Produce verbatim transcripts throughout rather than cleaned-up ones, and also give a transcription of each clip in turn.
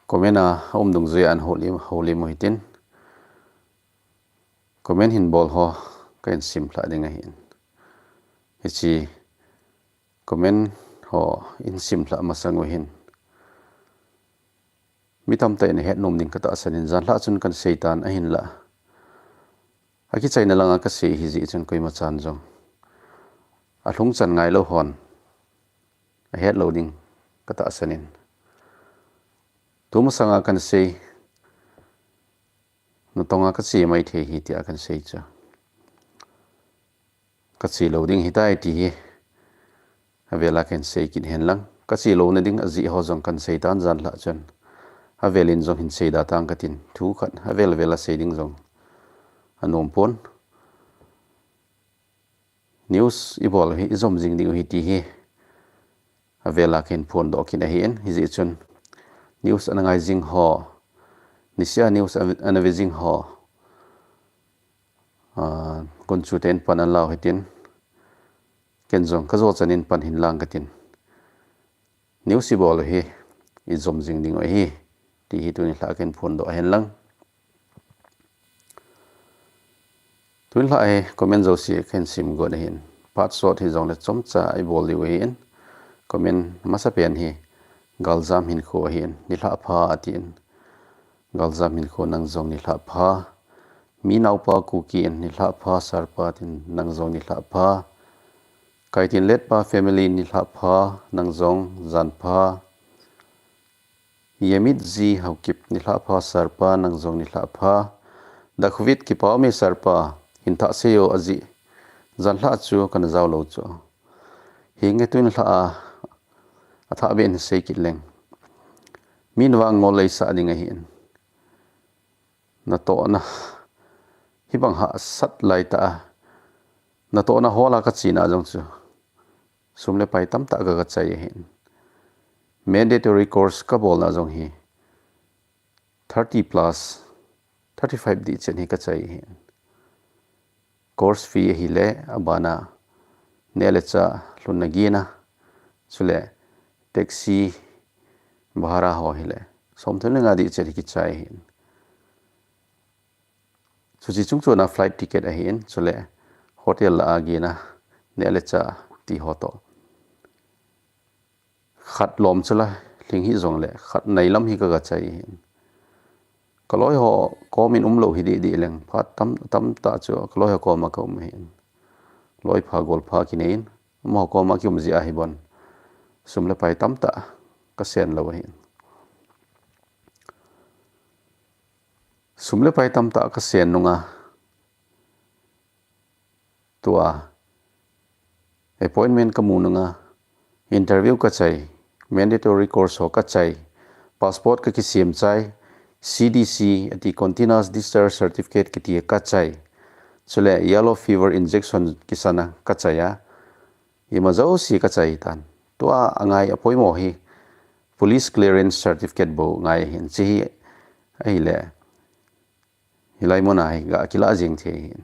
Comment a um dungjuia nahoulim, houlim u hitin. Comment hin bol ho kahin simlhah ding ahin. Hiche comment ho hin simlhah masang u hin, mi tamtah in ahet nom ding katahsan in, janlhah chun kahin seitan ahinla, akichaina langa kasei hijeh chun koima chan jong alhung chan ngailou hon ahet lou ding katahsan in, tumasanga kahin sei, natonga kache maithei ahi tia kahin sei chu, kache lou ding ahitai ti hi avela kahin sei kit henlang, kache louna ding ajeh ho jong kahin seitan janlhah chun, avelin jong hin seida tang katin, thu khat avel vela sei ding jong anompon. News ibol u hi ijom jing ding u ahi ti hi avela kahin phondoh kit ahin, hijeh chun news ana ngai jing ho, nisea news ana ve jing ho, gunchu te in pan anlau hitin, ken jong kajo chan in pan hinlang katin. News ibol u hi ijom jing ding u ahi ti hi tuni lhah kahin phondoh ahinlang. Tuni lhah hi comment jouse kahin sim got ahin, phat sot hijongle chomcha ibol diu ahin. Comment masapen hi Galjam Hinkho ahin, nilhah pha atin. Galjam Hinkho nang jong nilhah pha. Mi Naopa Kuki in nilhah pha sir pa tin, nang jong nilhah pha. Kaitin Letpa family nilhah pha, nang jong jan pha. Yemit Ji Haokip nilhah pha sir pa, nang jong nilhah pha. Dakhvit Kipaume sir pa, hin thah sei o ajeh, janlhah chu kana jao lou chu. Hinge tuni lhah a, athah beh in sei kit leng, min vang ngol leisah ding ahin. Natohna hibang hahsat laitah a, natohna hol a kachena jong chu sum le pai tamtah ka, kachai ahin. Mandatory course kabolna jong hi thirty plus, thirty five dih chen hi kachai ahin. Course fee ahile, abana neh le chah lhunna gena, chule taxi bhara ho hile, somthum le nga dih chen hi kichai ahin. Chuche chungchona flight ticket ahin, chule hotel lah a gena, neh le chah ti ho toh, khat lom chula lhing hijongle khat nailam hi ka, kachai ahin. Kaloi ho komin umlou hi dih dih leng, phat tam, tamtah chu kaloi ho koma kaum ahin. Loipha golpha kinei in, amaho koma kium jeh a hibon sum le pai tamtah kasen lou ahin. Sum le pai tamtah kasen nunga, tua appointment kamu nunga, interview kachai, mandatory course ho kachai, passport kakisem chai, C D C ati, Continuous Discharge Certificate kiti kachai, chule yellow fever injection kisana kachai a, ima jouse kachai tan. Tua angai apoimo hi police clearance certificate bou ngai ahin, hiche hi ahile, hilai muna hi ga kilah jeng thei ahin.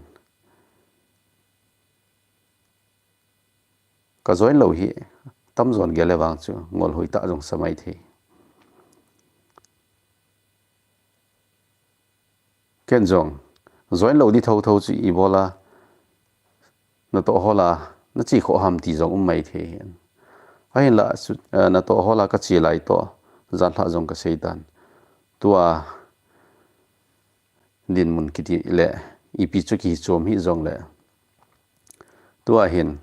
Ka join lou hi tamjon gel le vang chu ngol hoitah jong sa mai thei. Ken jong join lou di thotho chu ibola natoh hola nache khoh ham ti jong um mai thei ahin. Ahinla, natoh hola kache lai toh janlhah jong kasei tan. Tua dinmun kiti le ipi chu kihi chom hijongle, tua hin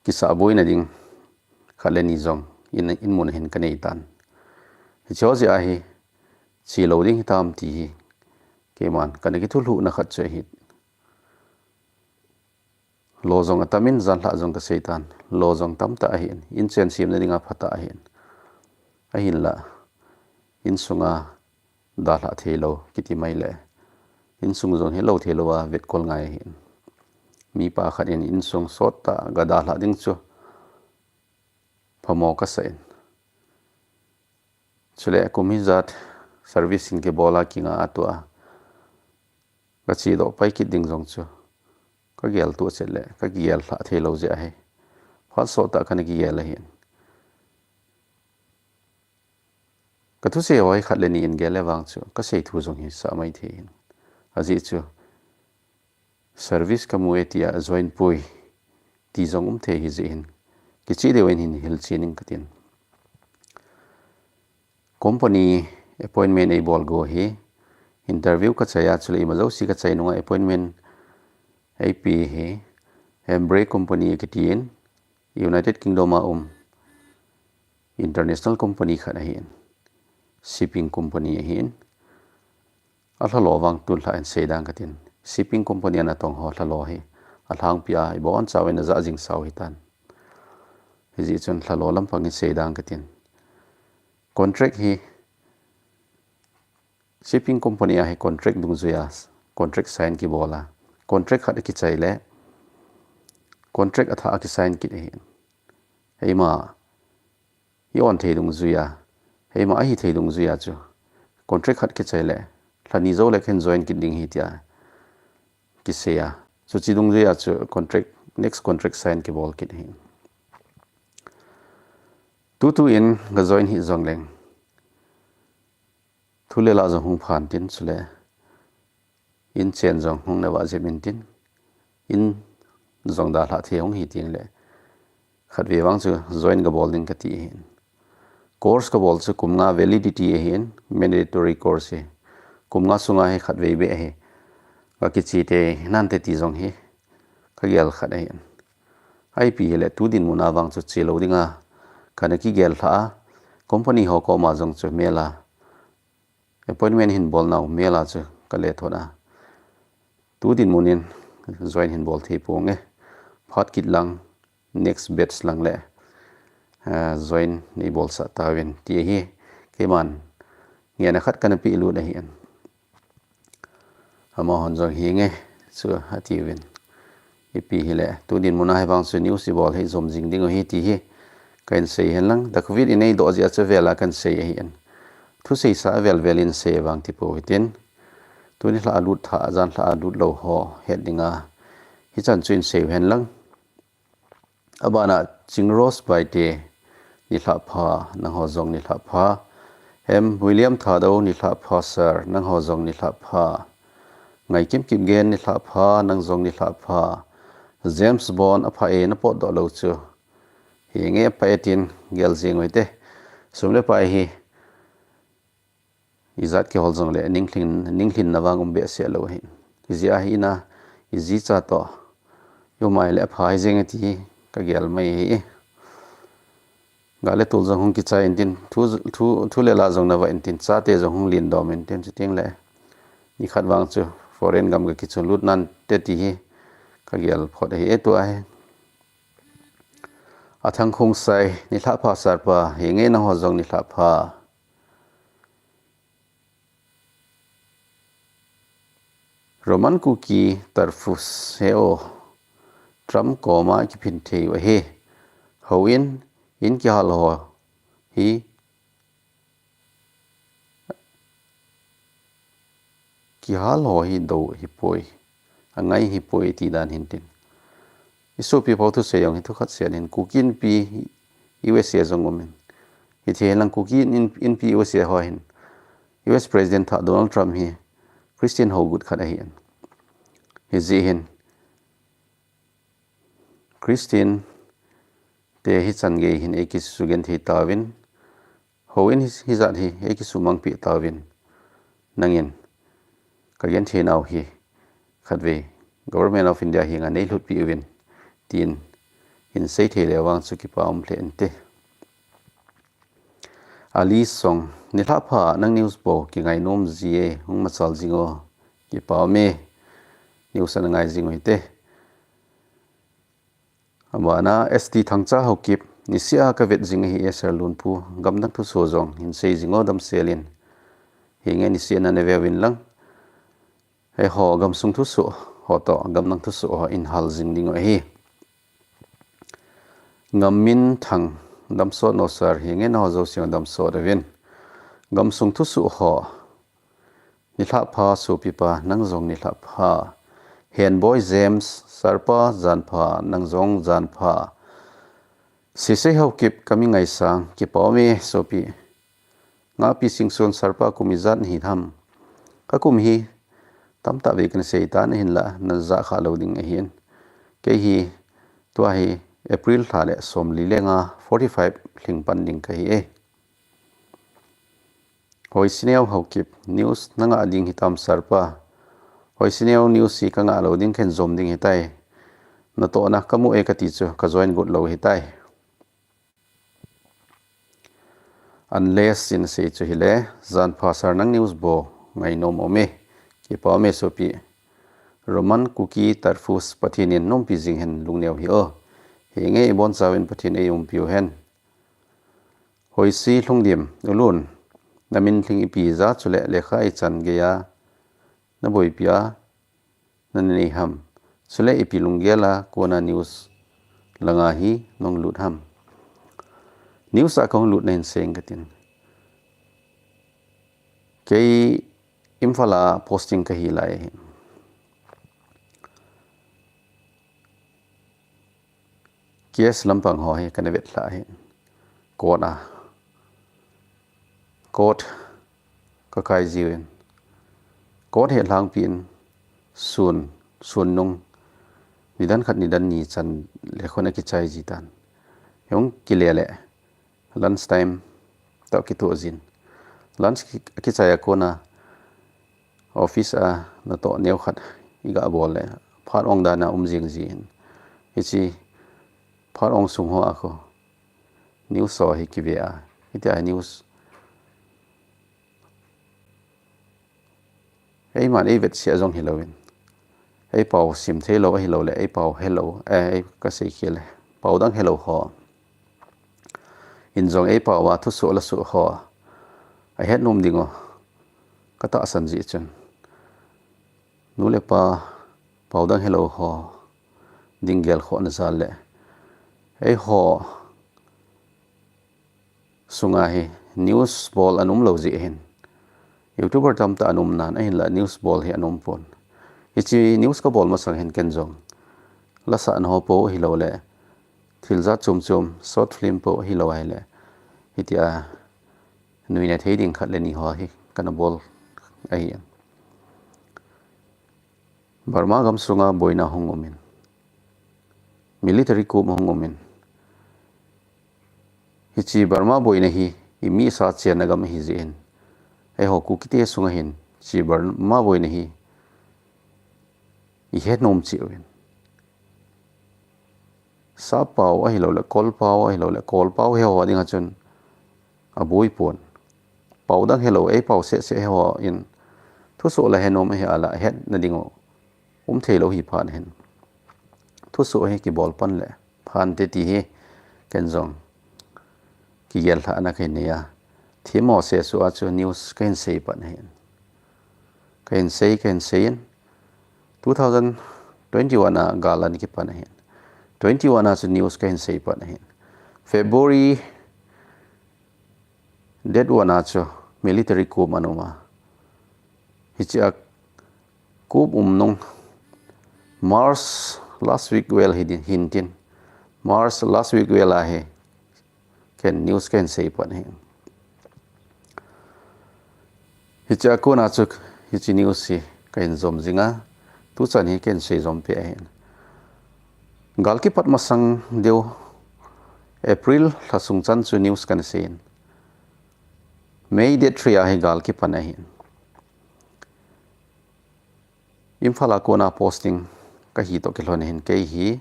kisahboina ding khat le ni jong in, inmun hin kanei tan. Hiche ho jeh a hi che lou ding hitam ti hi keiman kana kithulhuhna khat chu ahi. Lo jong atamin, janlhah jong kasei tan. Lo jong tamtah ahin, inchen semna dinga phatah ahin. Ahinla, insunga dalhah theilou kiti mai le, insung jong helou theilou a vetkol ngai ahin. Mipa khat in insung sottah ga dalhah ding chu phamo kasah in. Chule kum hijat service in kibola kinga a tua kachedoh pai kit ding jong chu kageltoh chet le kakigel lhah theilou jeh ahi. Phat sottah kana kigel ahin. Ka thusei ho hi khat le ni in gel le vang chu ka sei thu jong hi sa mai thei hin. Ajeh chu service ka mu e tia join poi ti jong um thei hi jeh hin kicheh deu in hin hilchen ing ka tin. Company appointment ei bol go hi interview ka chai a, chule ima jouse ka chai nunga appointment ei pe hi Embraer company kiti in United Kingdom a um international company khat ahin, shipping company ahin. A lhalo vang tun lha in sei dang ka tin. Shipping company a natong ho lhalo hi a lhangpi a ibon chauvin a ja jing sau hitan. Hijeh chun lhalo lampang in sei dang ka tin. Contract hi shipping company a hi contract dungjuia contract sign kibol a, contract khat a kichai le contract a thah a kisign kit ahin. Eima i on thei dungjuia, eima ahi thei dungjuia chu contract khat kichai le lha ni jou le khen join kit ding hi tia kisei a, chuche dungjuia chu contract, next contract sign kibol kit ahin. Tutu in ka join hi jongleng thu le la jong hung phan tin, chule in chen jong hung na va jep in tin, in jong dalha thei hung hi tin le khatvei vang chu join ka bol ding ka ti ahin. Course ka bol chu kum nga validity ahin, mandatory course hi. Kum nga sunga hi khatvei beh hi ka kiche thei nante ti jong hi ka gel khat ahin. Ipi hile tu dinmun a vang chu che lou dinga kana kigel lha a, company ho koma jong chu mel a appointment hin bol nau mel a chu ka le thot a, tu dinmun in join hin bol thei ponge, phat kit lang next batch lang le join nei bolsah tauvin ti ahi. Keiman ngen a khat kana pe lut ahin. Amahon jong hinge chu atiuvin. Ipi hile tu dinmun a hi vang chu news ibol hi jom jing ding u hi ti hi kahin sei hen lang, dakvit in eidoh jeh a chu vel a kahin sei ahin. Thusei sa vel vel in sei vang ti pou hitin. Tuni lha a lut tha, jan lha a lut lou ho het dinga hichan chu in sei u hen lang. Abana Ching Rose Baite, nilhah pha, nangho jong nilhah pha. Em William Thadou, nilhah pha sir, nangho jong nilhah pha. Ngaikim Kipgen, nilhah pha, nang jong nilhah pha. James Bond, apha e, napotdoh lou chu hinge, apha e tin gel jing u hite. Sum le pai hi ijat kihol jongle ninglhin, ninglhinna vang um behseh lou ahin. Ijeh a hi ina, iji cha toh i um a hile apha hi jeng e ti hi kagel mai ahi. Ga le tul jong hung kichai intin, thu, thu, thu le la jong nava intin, chate jong hung lindom intin, chuteng le nikhat vang chu foreign gam kakichun lut nante ti hi kagel phot ahi e tua hi. Athang Khongsai, nilhah pha sir pa, hinge nangho jong nilhah pha. Roman Kuki Tarfus, he o, Trump koma kiphin thei u ahi. Houin, in kihal ho hi, kihal ho hi dou hipoi, angai hipoi ti dan hintin. Isopi pau thusei jong hi thukhat sel in, Kuki Inpi U S A jong umin. Hiti hen lang Kuki in, Inpi U S A ho hin, U S President thah Donald Trump hi Christian hougut khat ahin. Hijeh hin Christian te hichan gei hin eikisugenthei tauvin, houin hi, hijat hi eikisumangpeh tauvin, nangin kagenthei nau hi khatvei Government of India henga neilhutpeh uvin, tin hin seithei leu vang chu kipa um lheh inte. Ali Song, nilhah pha, nang news bou kingainom ji e, hung machal jing o, kipa um e, news ana ngai jing u hite. Abana S T Thangcha Haokip, niseh a kavet jing ahi e sir Lunpu, gamdang thusoh jong hin sei jing o damsel in, hinge niseh a nana veuvin lang. Eiho gamsung thusoh ho toh gamdang thusoh ho in hal jing ding u ahi. Ngamminthang, damsot no sir, hinge nangho jouse damsot uvin. Gamsung thusoh ho nilhah pha, sopipa nang jong nilhah pha. Henboi James, sir pa jan pha, nang jong jan pha. Sisei Haokip, kami ngaisang, kipa um e sopi. Napi Singson, sir pa kum ijat nahi ham? Ka kum hi tamtah vei kana sei tan ahinla, na ja kha lou ding ahin. Kei hi tua hi April lha le somli le nga, forty five lhing pan ding kahi e. Hoisineo Haokip, news nanga ding hitam sir pa? Hoisineo, news hi kanga lou ding, ken jom ding hitai. Natohna kamu e kati chu ka join got lou hitai. Unless in sei chu hile, jan pha sir, nang news bol ngainom aume. Kipa aume sopi. Roman Kuki Tarfus, Pathen in nompi jing hen, lungneo hih o. Henge ibonchauvin Pathen eiumpiu hen. Hoisi Lhungdim, Ulun, namin lhing ipi ja chule lekha ichan geiya naboipi a nanei ham? Chule ipi lunggel a kona news langa hi nahung lut ham? News a kahung lut nahin sei ing katin. Kei Imphal a posting kahi lai ahi. Case lampang ho hi kana vetlha ahi. Court a, court kakai jiuvin, court hi lhangpi in sun, sun nung nidan khat nidan ni chan le khun akichai ji tan. Hung kile le lunch time toh kitoh jin. Lunch ki, kichai a kona office a natoh neo khat iga bol le phat ong dan a um jing jin. Hiche phat ong sung ho a khu news ho hi kive a, hitia news eiman eivet seh jong hilouvin, eipao sim theilou ahilouleh eipao helou, eh, ei kasei khel le, pao dang helou ho in jong eipao a thusoh lasoh ho ahet nom ding u katahsan jeh chun, nu le pa pao dang helou ho ding gelkhohna jal le eiho sunga hi news bol ana um lou jeh hin, YouTuber tamtah ana um nan ahinla news bol hi ana um pon. Hiche news kabol masang hin ken jong lasahna ho po ahilouleh thil jat chom chom, short film po ahilou ahile, hitia nuina thei ding khat le ni ho hi kana bol ahi. Burma gam sunga boina hung umin, military coup hung umin, hiche Burma boina hi imisa chenna gam ahi jeh hin, eiho Kukite sunga hin hiche Burma boina hi ihet nom cheh uvin. Sap pao ahilouleh, kol pao ahilouleh, kol pao he ho dinga chun aboi pon. Pao dang helou, eipao seh seh he ho in thusoh la he nom ahi a la hetna ding u um theilou hi phat hin, thusoh hi kibol pan le phante ti hi ken jong kigel lhahna kahin nei a. Themmo sesu a chu news kahin sei pan ahin. Kahin sei, kahin sei in, two thousand twenty-one a gal ana kipan ahin. Twenty-one a chu news kahin sei pan ahin. February date one a chu military coup ana um a. Hiche a coup um nung March last week vel hi din, hin tin. March last week vel a hi ken news kahin sei pan ahi. Hiche a kona chu hiche news hi kahin jom jing a, tuchan hi kahin sei jom peh ahi. Gal kipat masang deu April lha sung chan chu news kana sei in, May date three a hi gal kipan ahi. Imphal a kona posting kahi toh kilhon hin kei hi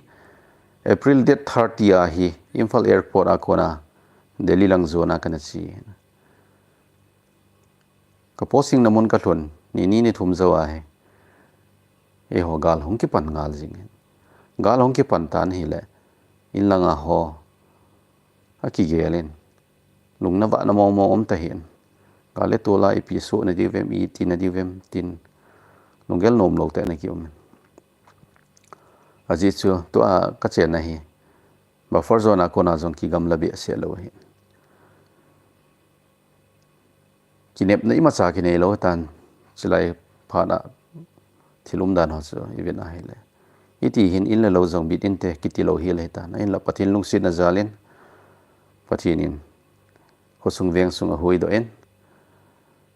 April date thirty a hi Imphal airport a kona Delhi lang jona kana che. Ka posting na mun kalhun ni ni ni thum jou a hi, eiho gal hung kipan ngal jing hin. Gal hung kipan tan hile, in langa ho akigel in, lungna vahna mong mong um ta hin. Gal le tol a ipi soh nadiu vem, iti nadiu vem tin, lunggel nom lou tah in ana kium in. Ajeh chu tua kachenna hi buffer zone a kona jong kigamla behseh lou ahi. Kinepna imacha kinei lou tan, chulai phat a thil umdan ho chu ivet a hile, iti hin in le lou jong bit inte kiti lou hel ahi tan. Ahinla Pathen lungsetna jal in, Pathen in khosung vengsung ahuhdoh in,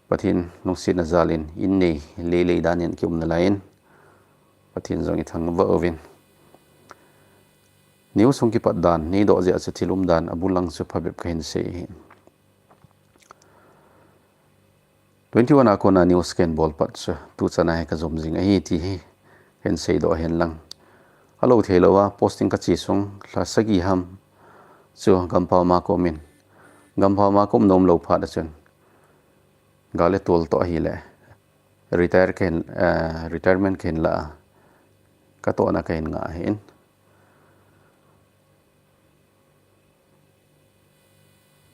Pathen lungsetna jal in, in nei lei lei dan in kium nalai in, Pathen jong ithangvah uvin. News hung kipat dan neidoh jeh a chu thil umdan abul lang chu phabep kahin sei ahi. Twenty-one a kona news kahin bol pat chu tuchan a hi kajom jing ahi ti hi kahin seidoh ahin lang. Alou thei lou a posting kache sung lha sagi ham chu gampam a kaum in, gampam a kaum nom lou phat a chun gal le tol toh ahile retire kahin, eh, retirement kahin la a, katohna kahin ngah ahin.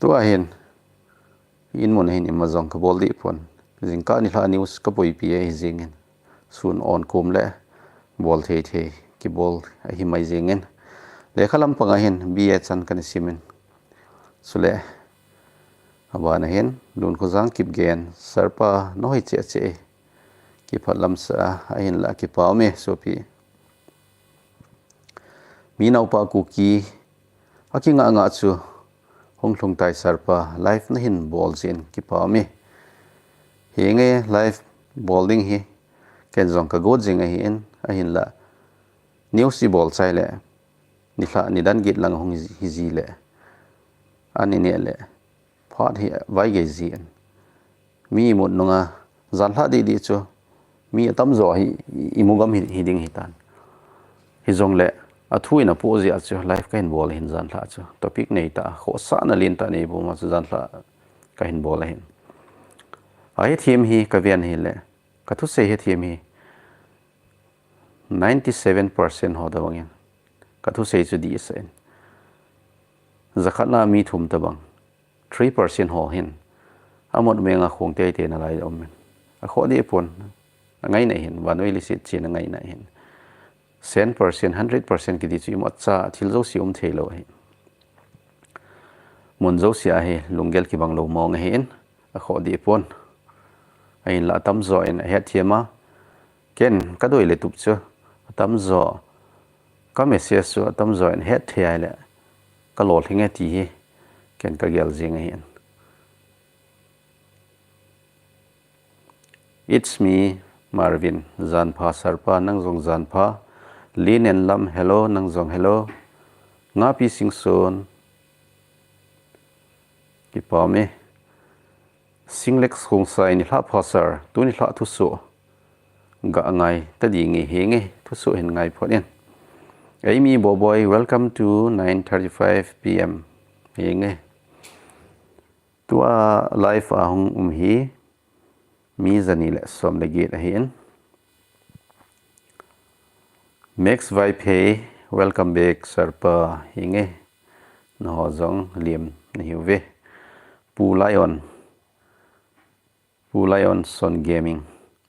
Tua hin, in mun hin ima jong kabol deh pon. Jingkah nilhah news kaboipi ahi jengin. Sun on kom le bol thei thei kibol ahi mai jengin. Lekha lampang a hin B A chan kana simin. Chule, aban a hin, Lunkhojang Kipgen, Sir pa, nahoi cheh cheh e. Kipah lamsa, ahinla kipa ume, sopi. Mi naopa Kuki, akingah ngah chu, hung lhung tai Sir pa, live nahin bol jeh in kipa ume. Henge live bol ding hi, ken jong kagot jing ahin, ahinla. News ibol chai le, nilhah nidan get lang hung hi ji le, ani neh le, phat hi vaigei jin. Mi imut nunga, janlhah didi chu, mi atamjo hi, imu gam hi, hiding hitan. Hijongle, athu in apoh jeh a chu, live kahin bol hin janlhah chu. Topic neitah, khohsahna lentah neipuma chu janlhah kahin bol ahin. Ahethem hi, kaven hile, kathusei hethem hi, ninety seven percent ho tobangin kathusei chu dihsah in. Jakhatna mi thum tobang, three percent ho hin amut menga khong teitei nalai aumin. Akhoh deh pon, angaina hin, vannoi leiset chena ngaina hin. Cent percent, hundred percent kiti chu imacha thil jouse um theilou ahi. Mun jouse a hi lunggel kibang lou mong ahin, akhoh deh pon. Ahinla atamjo in ahetthem a, ken kadei le tup chu, atamjo, ka message chu atamjo in hetthei ahile, kalolhing e ti hi, ken kagel jing ahin. It's me, Marvin, janpha Sir pa, nang jong janpha. Linen Lam, hello, nang jong hello. Ngapi Singson, kipa ume. Singlex Khongsai, nilhah pha Sir, tu nilhah thusoh ga ngai tading e, henge, thusoh hin ngai phot in. Amy Boboi, welcome to nine thirty-five P M. Henge. Tua live a hung um hi, mi jani le som le get ahin. Max Vaiphei, welcome back, Sir pa, henge. Naho jong liam nahiuve. Pu Lion, Pu Lion Son Gaming,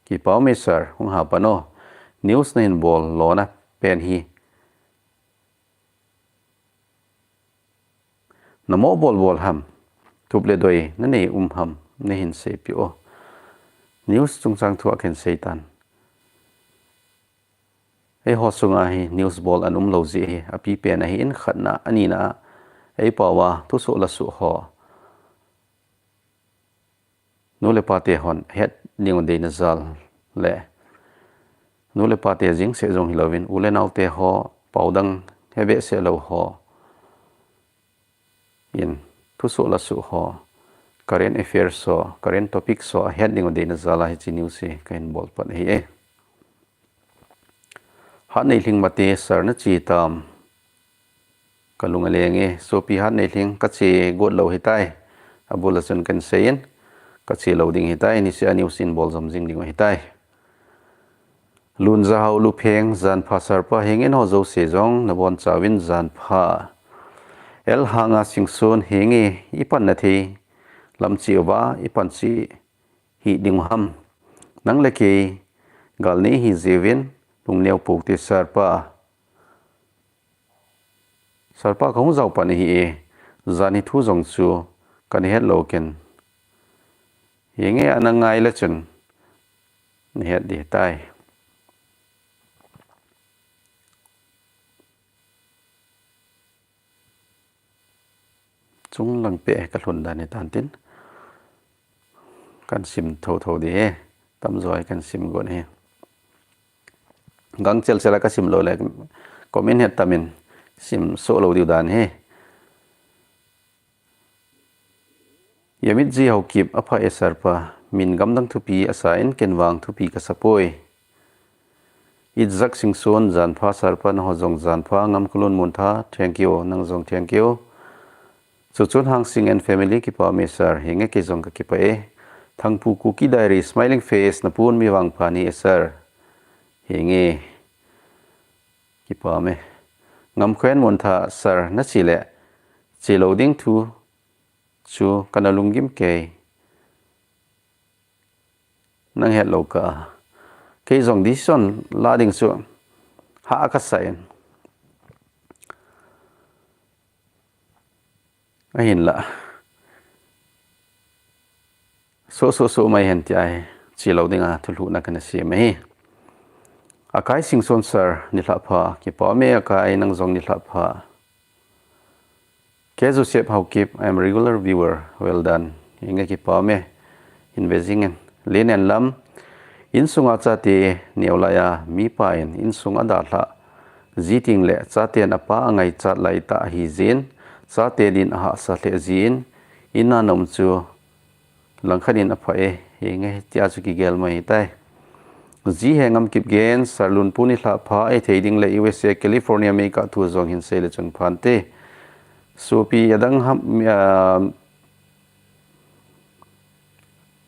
kipa ume Sir, hung hapan o. News nahin bol lona pen hi, namoh bol bol ham, tup le doi nanei um ham, nahin seipeh o. News chungchang thu a kahin seitan. Eiho sunga hi news bol ana umlou jeh hi apipen ahin, khatna, anina, eipao a thusoh lasoh ho, nu le pate hon het ding u deina jal le, nu le pate jeng seh jong hilouvin, u le naote ho, pao dang hebehseh lou ho in, thusoh lasoh ho, current affairs ho, current topics ho ahet ding u deina jal a hiche news hi kahin bol pat ahi e. Hatneilhing Mate, Sir nache tam? Kalung aleng e, sopi Hatneilhing, kache got lou hitai. Abul a chun kahin seiyin, kache lou ding hitai, niseh a news in bol jom jing ding u hitai. Lunjahao Lupheng, janpha Sir pa, henge naho jouse jong nabonchauvin janpha. L Hanga Singson, henge ipanna thei lam cheh uva ipan cheh hih ding u ham? Nang le kei gal nei hi jiuvin, lungneo pou te Sir pa. Sir pa, kahung jao pan ahi e, jan hi thu jong chu kana het lou ken. Henge ana ngai le chun nahet ding tai. Chunglang peh kalhun dan hitan tin. Kan sim thotho ding ahi. Tamjo hi kan sim got ahi. Gangchel chel a kasim lou le comment hi tamin sim soh lou diu dan ahi. Yamitji Haokip, apha e sir pa, min gamdang thupi asa in, ken vang thupi kasa poi. Itzak Singson, jan pha sir pa, nangho jong jan pha, Ngamkholun Muntha, thank you, nang jong thank you. Chuchun Hangsing and family, kipah e sir, henge kei jong kakipah e. Thangpu Kuki Diary, smiling face, napun mi vangpha nahi e sir. Henge. Kipah e. Ngamkholen Muntha, sir, nache le che lou ding thu chu kana lunggim kei. Nang het lou kah a. Kei jong decision la ding chu hah kasa in. Ahinlah. Soh soh soh mai hen tia hi che lou dinga thulhuhna kana sem ahi. Akai Singson sir, nilhah pha, kipah e Akai, nang jong nilhah pha. K Joseph Haokip, I am regular viewer, well done. Henge kipah e, hin ve jing in. Len en lam, insunga chate neo laiya, mipa in insung adalhah ji teng le chaten apa angaichat laitah ahi jin, chate din ahahsa lheh jin, in a na um chu langkhat in apha e, henge tia chu kigel mai tai. Ji Hengam Kipgen, sir Lunpu nilhah pha, eithei ding le U S A California meikah thu jong hin sei le chun phante. Sopi adang ham, ah,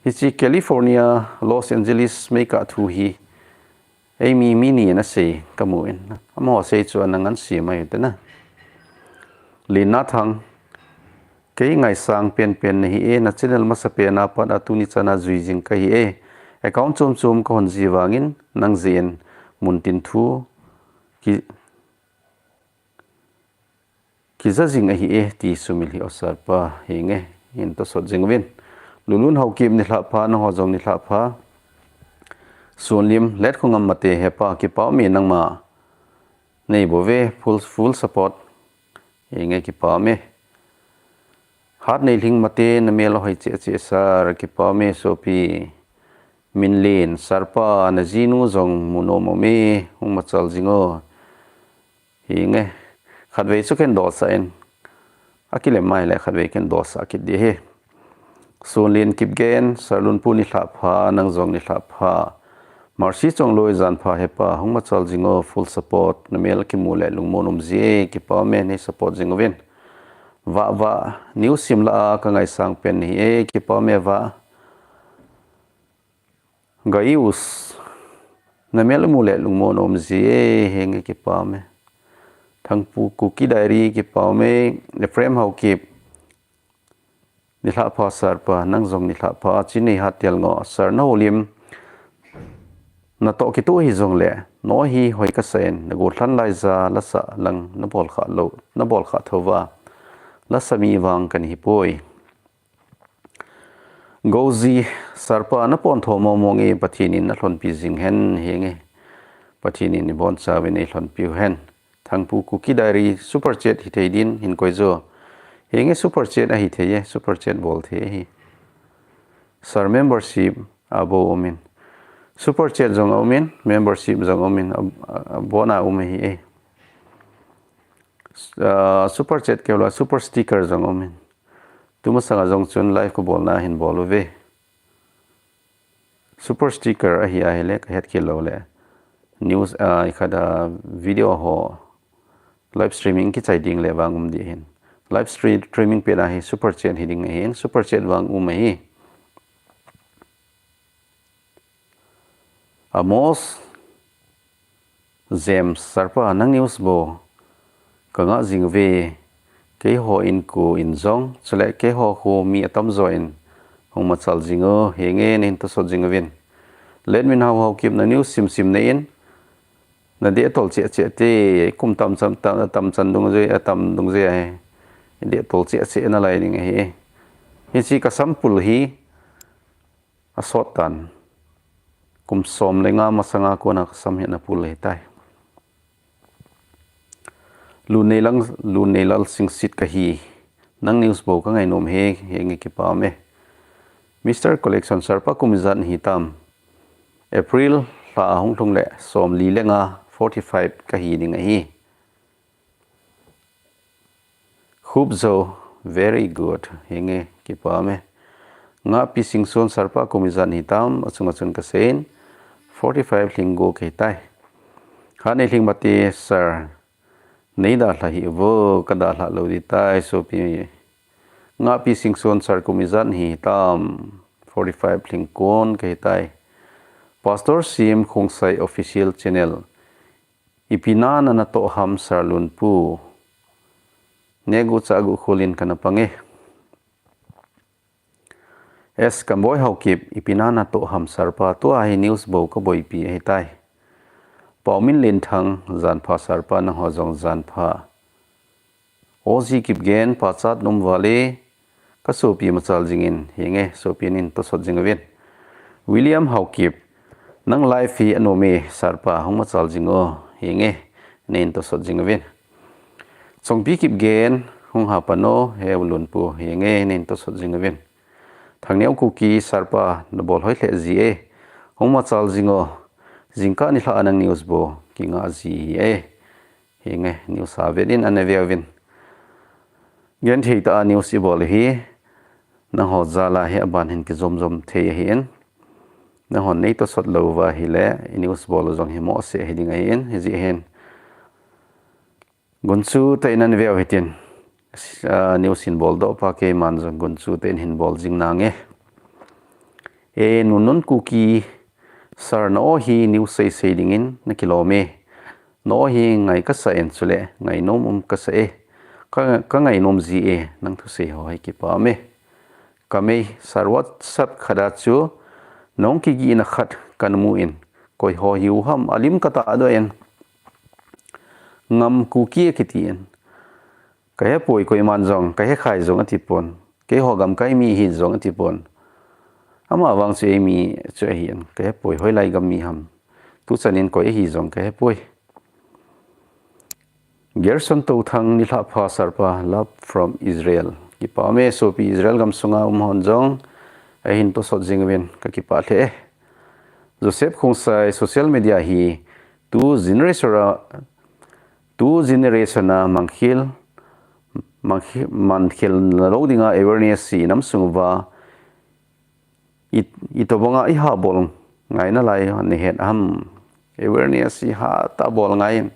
hiche California, Los Angeles meikah thu hi eimi mi ni in asei kamu in. Amaho sei chu ana ngansi mai u hite na. Lina Thang, kei ngaisang penpen nahi e, na channel masapen a pat a tuni chan a jui jing kahi e. Account chom chom kahon ji vangin nang jeh in muntin thu ki kija jing ahi e, ti sumil hih o sir pa, henge, hin tosot jing uvin. Lulun Haokip nilhah pha, nangho jong nilhah pha. Sunlim, Letkhongam Mate, hepa, kipah e nangma nei bou ve, full, full support. Henge kipah e. Hatneilhing Mate, namel ahoi cheh cheh sir, kipah e sopi. Minlen, sir pa, najinu jong mu nom um e, hung machal jing o. Henge, khatvei chu ken dolsah in. Akilem mai le khatvei ken dolsah kit ding ahi. Sunlen Kipgen, sir Lunpu nilhah pha, nang jong nilhah pha. Mercy Chongloi, jan pha hepa, hung machal jing o, full support, namel kimu le lungmon um ji e, kipah e, nei support jing uvin. Vah Vah, news sim lah a kangaisang pen nahi e, kipah e Vah. Gaius, namel mu le lungmon um ji e, henge kipah e. Thangpu Kuki Diary, kipah e. Ephraim Haokip, nilhah pha sir pa, nang jong nilhah pha, Chinei Hattel Ngo, sir nahoulim natoh kitoh hijong le, no hi hoi kasa in, nagollhan laija lasa lang nabol kha lou, nabol kha thou va, lasa mi vang kana hi poi. Goji, sir pa, napontho mong mong e, Pathen in nalhonpi jing hen, henge. Pathen in ibonchauvin eilhonpi u hen. Thangpu Kuki Diary, super chat hithei din hin koi jo. Henge, super chat ahithei e, super chat bol thei ahi. Sir, membership abon um in. Super chat jong aum in, membership jong aum in, ab-, abon a um ahi e. Ah, super chat keu la, super sticker jong aum in. Tumasanga jong chun live kabolna hin bol uve. Super sticker ahi ahile kahet khel lou le. News, ah, ikhat a video ho live streaming kichai ding le vang um ding ahin. Live stream-, streaming pet a hi super chat hiding ahin, super chat vang um ahi. Amos James, sir pa, nang news bou kanga jing uve, keiho inko in jong, chule keiho kho mi atamjo in hung machal jing u, henge, neihin tosot jing uvin. Letminhao Haokip, na news simsim nei in, nadeh tol cheh cheh te, kum tam chan, tam, tam chan dungjui, atam dungjui ahi. Deh tol cheh cheh nalai ding ahi. Hiche kasam pul hi asot tan. Kum som le nga masanga kona kasam hi ana pul ahitai. Lunneilal, Lunneilal Singsit kahi. Nang news bou kangainom e, henge kipah e. Mister Collection, Sarpa kum ijat nahi tam? April lha a hung lhung le som li le nga, forty five kahi ding ahi. Khup jo, very good. Henge, kipah e. Ngahpi Singson, Sarpa kum ijat nahi tam? Achung achun kasei in, forty five lhing go kahi tai. Hanei Lhingmati, Sir, nei dalha hih uvo, kadalha lou ding tai, sopi. Ngahpi Singson, Sir kum ijat nahi tam? Forty five lhing kon kahi tai. Pastor Sim Khongsai Official Channel. Ipi na natoh ham Sir Lunpu? Negu cha gu khulin kana pang e. S Kamboi Haokip, ipi na natoh ham Sarpa, tua hi news bou kaboipi ahi tai. Paumin Lenthang, janpha Sarpa, nangho jong janpha. Oji Kipgen, pachat nom vale, kasopi machal jingin, henge, sopi nin tosot jing uvin. William Haokip, nang live hi anom e, Sarpa, hung machal jing o, henge, nin tosot jing uvin. Chongpi Kipgen, hung hapan o, he u Lunpu, henge, nin tosot jing uvin. Thangneo Kuki, Sarpa, nabol hoi lheh ji e, hung machal jing o, jingkah nilhah a nang news bou kingah ji hi e. Henge, news a vet in ana ve uvin. Genthei tah a news ibol hi, nangho jal a hi aban hin kijom jom thei ahin. Nanghon nei tosot lou uva ahile, i news bol u jong hi mohseh hi ding ahin, hijeh hin. Gunchu tah in ana ve u hitin. Ah, news hin bol doh pa keiman jong gunchu tah in hin bol jing nange. E, Nunun Kuki, Sir, na o hi news sei sei dingin nakilom e. Na o hi ngai kasa in chule, ngainom um kasa e. Ka, kangainom ji e, nang thusei ho hi kipah e. Kamei, Sir, WhatsApp khat a chu, nahung kigihna khat kana mu in, koi ho hiu ham, alim katahdoh in, Ngam Kuki akiti in. Kahepoi, koiman jong kahekhai jong atipon. Keiho gamkai mi ahi jong atipon. Amavang chu eimi chu ahin, kahepoi, hoilai gam mi ham. Tuchan in koi ahi jong kahepoi. Gerson Touthang, nilhah pha Sarpa, love from Israel. Kipah e, sopi, Israel gamsunga um hon jong ahin tosot jing uvin, kakipah lheh e. Joseph Khongsai, social media hi tu generation a, tu generation a mangkhel, mangkhe-, mangkhel nalou dinga awareness hi inam sung uva, i, itobanga iha bol ngai nalai nahet ham? Awareness iha tah bol ngai in.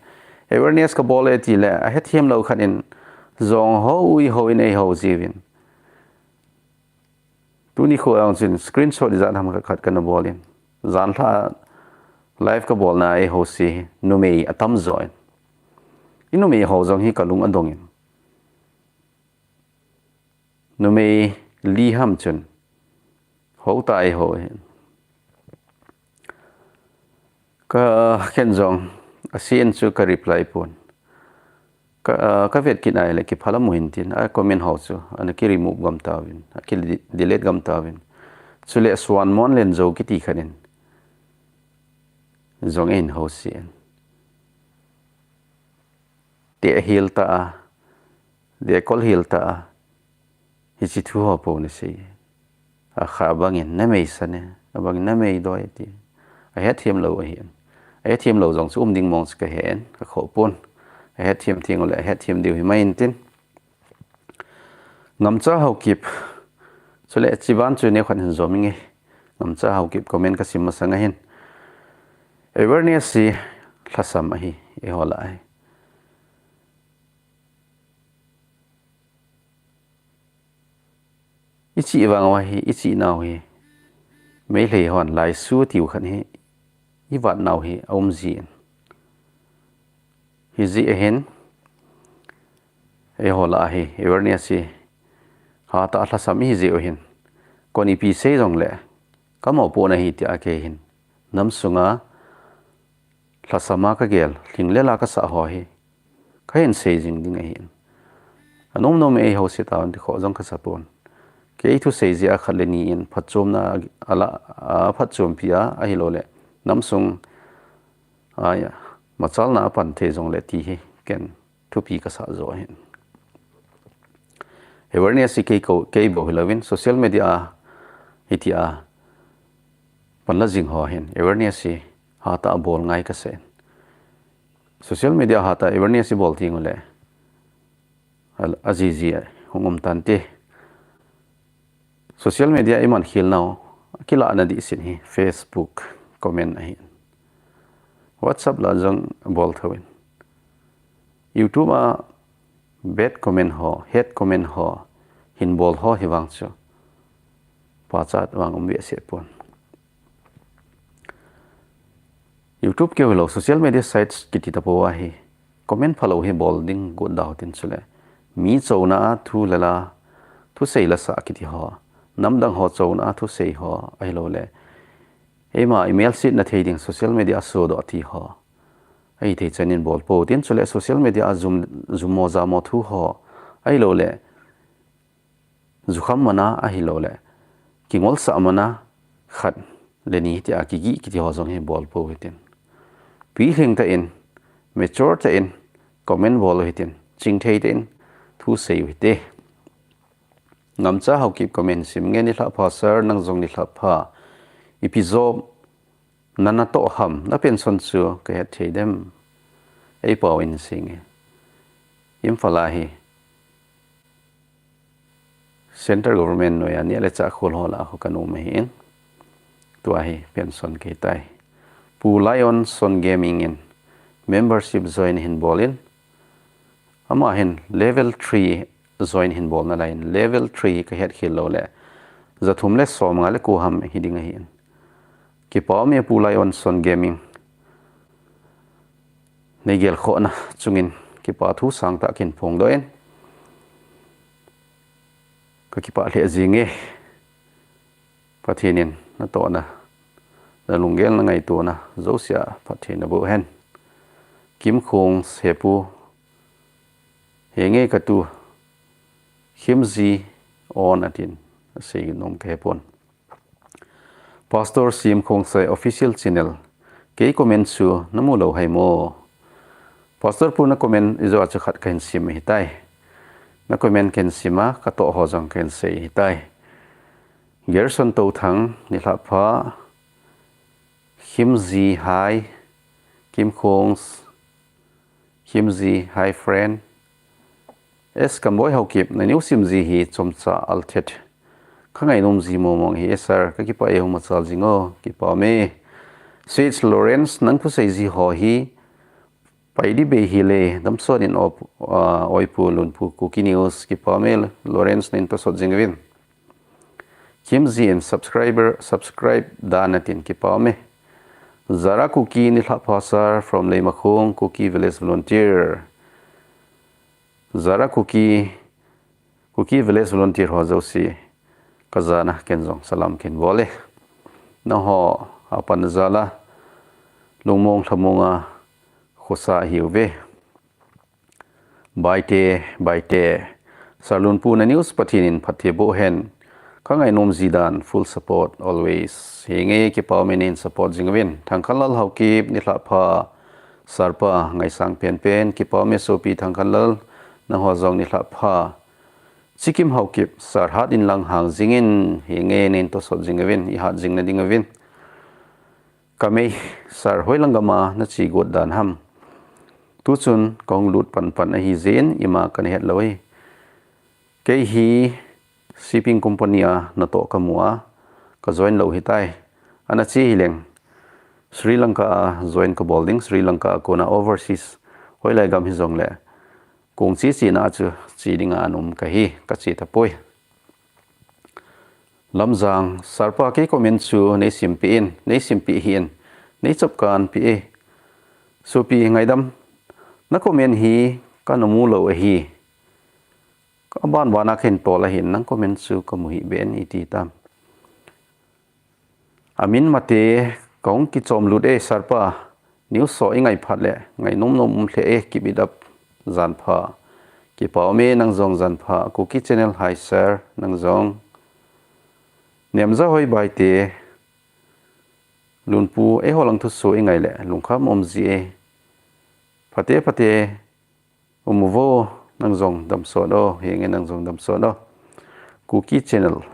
Awareness kabol e tile, ahethem lou khat in jong hou in, hou in eihou jiuvin. Tuni kho ang chun screenshot ijat ham khat kana bol in. Janlha live kabolna eihou si numei atam jo in. I numei ho jong hi kalung adong in. Numei li ham chun. Hou ta eihou hin. Ka, ken jong, asen chu ka reply pon. Ka, ah, ka vet kit ahile kiphalam u hintin, a comment ho chu, ana ki remove gam tauvin, aki delete gam tauvin. Chule Suan Mon Len Jou kiti khat in. Jong in ho si in. Te ahil ta a, de kol hil ta a. Hichi thu ho po na sei. Akha bangin na mei sa ne, abangin na mei doi ti. Ahethem lou ahi. Ahethem lou jong chu um ding mong chu kahen, ka kho pon. Ahethem thing le, ahethem diu hi mai intin. Ngamcha Haokip. Chule chivan chu ne khan hin jom inge. Ngamcha Haokip comment ka sim masang ahin. Awareness hi lhasam ahi, eiho lah ahi. I chih vang uva hi, i chih nau hi, Meitei hon laisu tiu khat hi, i vat nau hi, aum jin. Hijeh ahin, eiho lah ahi, awareness hi, hatah lhasam ihi jeh u hin. Kon ipi sei jongle, ka mopohna hi tia kei hin. Nam sunga, lhasam a ka gel, lhing le la ka sah ho hi. Ka hin sei jing ding ahin. Anom nom eiho se tauvin ti kho jong ka sa pon. Kei thusei jeh a khat le ni in phatchomna a la, a phatchompi a, ahilou le. Nam sung, a, machalna a pan thei jongle ti hi. Ken thupi ka sa jo ahin. Awareness hi kei ko, kei bou hilouvin, social media a Hitia panla jing ho hin awareness hi hatah a bol ngai kasah in. Social media hatah a awareness hi bol ding uleh ajiji hung um tante. Social media iman khel nau kilahna dihset hi Facebook comment ahin, WhatsApp lah jong bol thou in, YouTube a bad comment ho, hate comment ho hin bol ho hi vang chu pachat vang um behseh pon. YouTube keu hilou, social media sites kiti tapou a hi comment phalou hi bol ding got dau tin chuleh mi chouna a thu lala, thusei lasa kiti ho, namdang ho chouna a thusei ho, ahilouleh eima imel setna thei ding social media a sodoh ti ho, ahithei chan in bol pou tin chuleh social media a jum, jummo jamo thu ho, ahilouleh jukham mana, ahilouleh kingolsah mana, khat le ni tia kigih kiti ho jong hi bol pou hitin. Pilhing tah in, mature tah in comment bol u hitin, chingthei tah in thusei u hite. Ngamcha Haokip comment sim nge, nilhah pha sir, nang jong nilhah pha. Ipi job na natoh ham, na pension chu kahet thei dem? Eipao in sei nge. Imphal a hi Central Government noiya neh le chah khol ho lah a khu kanom ahin, tua hi pension kahitai. Pu Lion Son Gaming in membership join hin bol in, ama hin level three join hin bol nalai in, level three kahet khel louleh jathum le somnga le ko ham hiding ahin. Kipa ume Pu Lion Son Gaming, nei gelkhohna chungin kipa thu sangtah kahin phongdoh in, kakipah lheh jenge. Pathen in natohna, nalunggel, nangaitona jousea phatthei naboh hen. Kimkhong Sepu, henge katu, Khimji on atin, asei nom kahepon. Pastor Simkhongsai Official Channel, kei comment chu namu lou haimo? Pastor pu, na comment ijou a chu khat kahin sim ahitai. Na comment kahin sim a, katoh ho jong kahin sei ahitai. Gerson Touthang, nilhah pha. Khimji, hi. Kimkhongs, Khimji, hi friend. S Kamboi Haokip, na news simji hi chomcha althet. Kangainom ji momong hi e sir, kakipah e, hung machal jing o, kipa ume. Sage Lawrence, nang thusei ji ho hi pai ding bei hile, damsot in o, ah, oipu lunpu Kuki News, kipa ume Lawrence, nin tosot jing uvin. Khimji in subscriber, subscribe da natin, kipa ume. Zara Kuki, nilhah pha sir from Leimakhong, Kuki Village Volunteer. Zara Kuki, Kuki Village Volunteer ho jouse, kajana ken jong salam kahin bol e. Nangho apan jal a lungmong lhamong a khosa ahiuve. Baite, baite. Sir lunpu, na news Pathen in phatthei boh hen. Kangainom ji dan, full support always. Henge, kipa ume, nin support jing uvin. Thangkhanlal Haokip, nilhah pha. Sir pa, ngaisang penpen, kipa ume sopi Thangkhanlal, nangho jong nilhah pha. Chikim Haokip, sir hat in lang hang jingin, henge, nin tosot jing uvin, ihat jing nading uvin. Kamei, sir hoilang gama nache got dan ham? Tuchun kahung lut panpan ahijeh in ima kana het lou e. Kei hi shipping company a natoh kamu a, kajoin lou ahitai. Ana che hileng Sri Lanka a join kabol ding, Sri Lanka a kona overseas, hoilai gam hijongle kong che chena chu che dinga ana um kahi, kache tapoi. Lamjang, sir pa, kei comment chu nei simpeh in, nei simpeh hih in, nei chapkanpeh e. Sopi ngaidam, na comment hi kana mu lou ahi. Kaban bana kahin tol ahin, nang comment chu kamu hih beh in, iti tam. Amin Mate, kahung kichom lut e sir pa, news so ingai phat le ngainom nom um lheh e, keep it up, jan pha. Kipa ume, nang jong jan pha. Kuki Channel, hi sir, nang jong. Nemjahoi Baite, lunpu, eiho lang thuso ingai le lungkham um ji e. Phate phate um uvo, nang jong damsot o, henge, nang jong damsot o. Kuki Channel,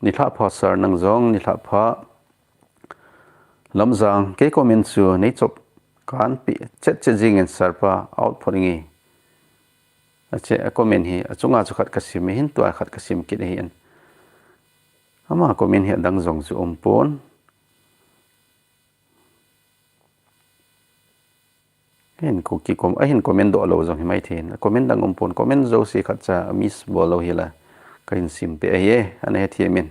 Nilhah pha sir, nang jong nilhah pha. Lamjang, kei comment chu neichop kanpeh chet chet jingin sir pa out phot nge. Ache, a comment hi achunga chu khat kasim, hin tua khat kasim kit ahin. Ama comment hi adang jong chu umpon. Hin Kuki com, ahin comment doh lou jong himai thei hin. Comment dang umpon, comment jouse khatcha miss bol lou hila kahin simpeh ahi e, ana hethem in.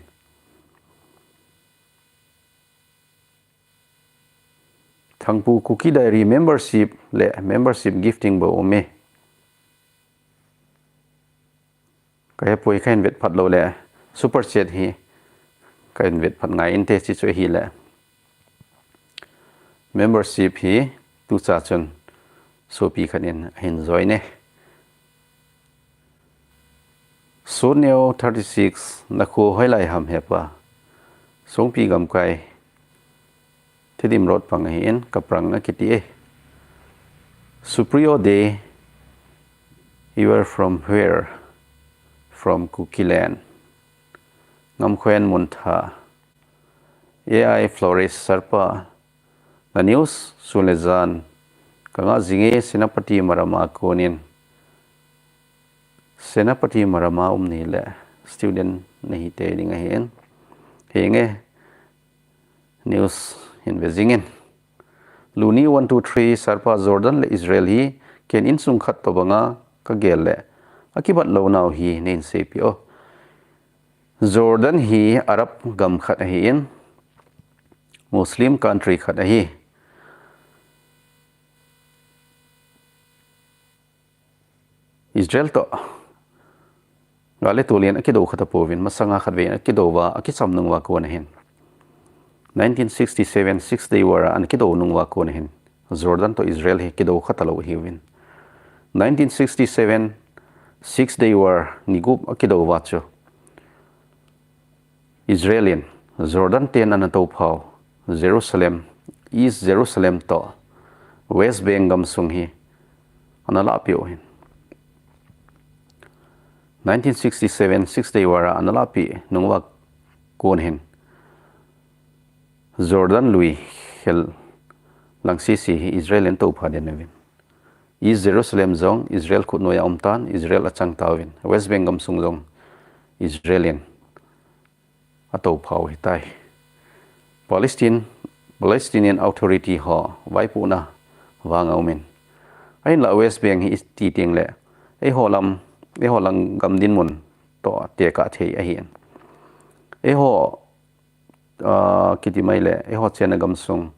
Thangpu, Kuki Diary membership le membership gifting bou um e. Kahepoi, kahin vetphat lou le. Super chat hi kahin vetphat ngai inte, hichu ahile. Membership hi tucha chun sopi khat in ahin join e. Sotneo thirty six, nakho hoilai ham hepa? Songpi gamkai, Tedim Road pang ahin, Kaprang akiti e. Supriyo De, you are from where? From Kukiland. Ngamkhoen Muntha. A I Flores, sir pa, na news sun le jan kanga jinge, Senapati Maram a konin. Senapati Maram a um nahile student nahi te ding ahin. Henge, news hin ve jingin. Luni one two three, sir pa, Jordan le Israel hi ken insung khat tobanga kagel le akibat lou nau hi neihin seipeh o. Jordan hi Arab gam khat ahin, Muslim country khat ahi. Israel toh gal le tol in akidou kha tapouvin, masanga khatvei in akidou uva, akicham nung uva kon ahin. Nineteen sixty seven Six Day War a ana kidou nung uva kon ahin, Jordan toh Israel hi kidou kha talou ahiuvin. Nineteen sixty seven Six Day War ni gup akidou uva chu Israel in Jordan ten ana touphau, Jerusalem, East Jerusalem toh West Bank gamsung hi ana lahpeh u ahin. Nineteen sixty seven Six Day War a ana lahpeh nung uva kon hin Jordan lui khel lang sese hi Israel in atoupha den uvin. East Jerusalem jong Israel khutnoi a um tan, Israel achang tauvin. West Bank gamsung jong Israel in atouphau ahitai. Palestine, Palestinian Authority ho vaipohna vang aumin. Ahinla West Bank hi iti teng le, eiho lam, eiho lang gam dinmun toh tekah thei ahin. Eiho, ah, kiti mai le, eiho chenna gamsung,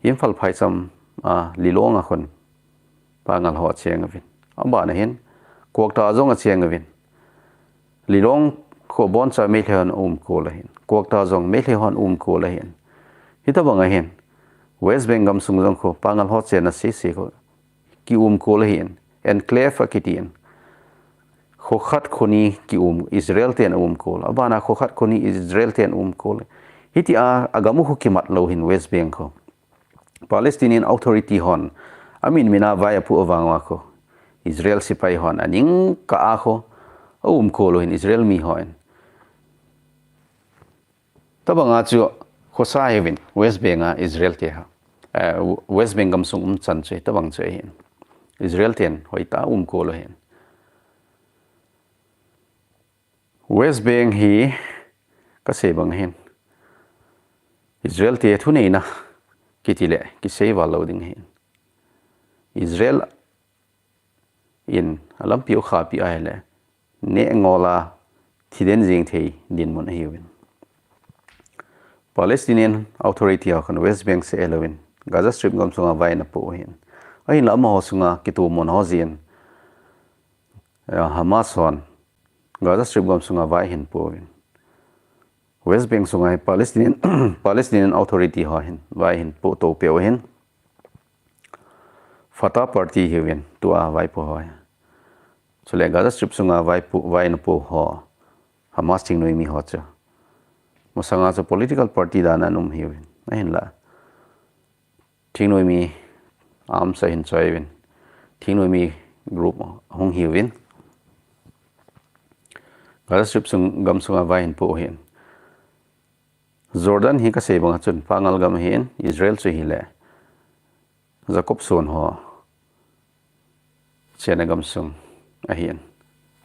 Imphal phaicham, ah, Lilong a khun Pangal ho acheng uvin. Abana hin Kwakta jong acheng uvin. Lilong kho boncha Meitei hon umkol ahin. Kwakta jong Meitei hon umkol ahin. Hitabang ahin West Bank gamsung jong kho Pangal ho chenna sese kho kiumkol ahin. Enclave akitin. Kho khat kho ni kium, Israel ten aumkol. Abana kho khat kho ni Israel ten aumkol. Hitia agam u kho kimat lou hin West Bank kho. Palestinian Authority hon amin mina vai apoh vang uva kho, Israel sepai hon aning kah a kho aumkol u hin Israel mi hon. Tabanga chu khosa ahiuvin, West Bank a Israel te ha. Eh, West Bank gamsung umchan chu tabang chu ahin. Israel ten hoitah a umkol u ahin. West Bank hi kasei bang ahin, Israel te thuneina kiti le kisei val lou ding ahin. Israel in alampi u khahpi ahile, neh ngol a thiden jing thei dinmun ahiuvin. Palestinian Authority ho khan West Bank seh louvin, Gaza Strip gamsunga vai ana poh u ahin. Ahinla amaho sunga kitomona ho jeh in, eh, Hamas hon Gaza Strip gamsunga vai ahin poh uvin. West Bank sunga hi Palestinian, Palestinian Authority ho hin vai ahin poh to peh u ahin. Fatah Party ahiuvin, tua vaipo ho hi. Chule Gaza Strip sunga vaipo, vai ana poh ho, Hamas thingnoimi ho chu, masanga chu political party dan a ana um ahiuvin. Ahinla thingnoimi arms ahin choi uvin, thingnoimi group ahung ahiuvin. Gaza Strip sung, gamsunga vai ahin poh u ahin. Jordan hi kasei banga chun pangal gam ahin, Israel chu hile Jacob son ho chena gamsung ahin.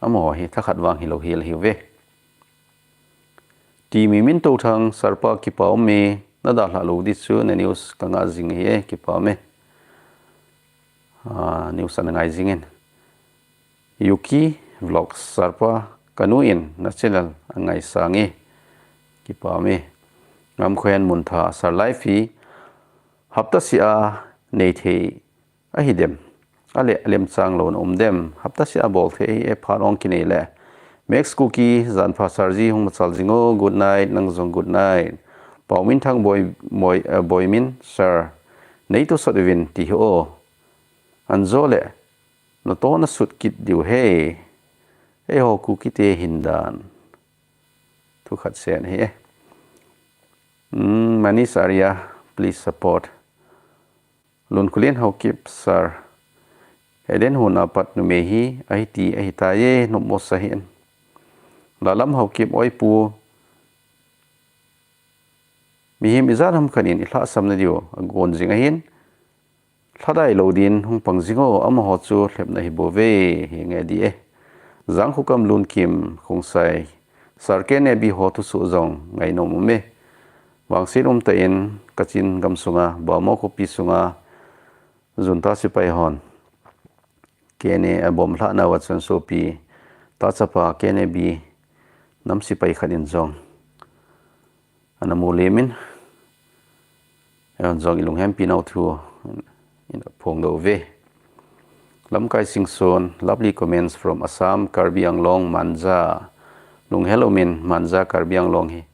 Amaho hi thakhat vang hilou hel ahiuve. Ti mi min to thang sarpa kipa um e, nadalha lou di chu na news kanga jing hi e, kipa um e. Ah, news ana ngai jingin. Yuki Vlogs sarpa kanu in na channel angai sange, kipa um e. Ngam khohen mun tha sar life hi hapta sia nei thei ahi dem. Ale alem chang lou na um dem. Hapta sia bol thei ahi e, phat ong kinei le. Max Kuki, jan pha sir ji, hung machal jing o, good night, nang jong good night. Pau Min Thang boi, boi, uh, boi min sir. Nei to sot uvin ti hi o. Anjo le. Na to na sut kit diu he. Eiho Kuki te hin dan. Thu khat sen hi e. Mm, Manish Arya, please support. Lun Kulin Haokip sir. Eden hun apat numei hi, ahi ti, ahi ta ye, nup mo sa hin. Lalam Haokip oi pu. Mihem ijat ham khanin ilhahsam na diu, agon jing ahin. Lhadai lou din hung pang jing o, amaho chu lhepna hi bou ve, hi nge di e. Jangkhokam Lunkim Khongsai, Sir K N A B ho thusoh jong ngainom um e. Vangset umtah in Kachin gam sunga, Bamo khopi sunga, junta sipai hon K N A a bomb lhahna uva chun sopi, tachapa K N A B nam sipai khat in jong ana mu lemin, eiho jong ilunghempi nau thu ina phongdoh uve. Lamkai Singson, lovely comments from Assam, Karbi Anglong, Manja. Lunghel umin Manja, Karbi Anglong hi